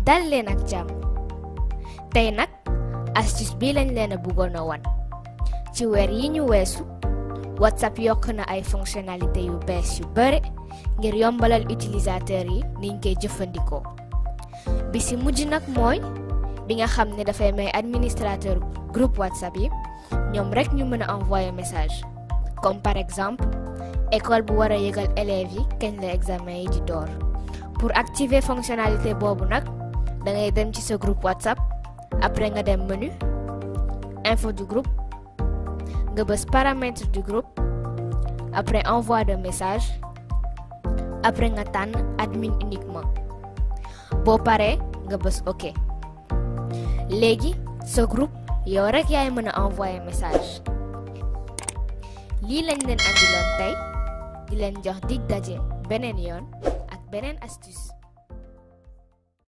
dal leen ak jàmm tey nag astuce bi lañ leen a bëggoon a wan ci weer yi ñu weesu WhatsApp yokk na ay fonctionnalité yu bees yu bare ngir yombalal utilisateur yi niñ koy jëfandikoo bi si mujj nag mooy bi nga xam ne dafay may administrateur groupe WhatsApp yi ñoom rek ñu mën a envoyer message comme par exemple école bu war a yëgal élèves yi kañ la examen yi di door pour activer fonctionnalité boobu nag da ngay dem ci sa groupe WhatsApp après nga dem menu info du groupe nga bës paramètres du groupe après envoi de message après nga tànn admin uniquement boo paree nga bës OK léegi sa groupe yow rek yaay mën a envoyer message lii lañ leen andiloon tey di leen jox dig daje beneen yoon ak beneen astuce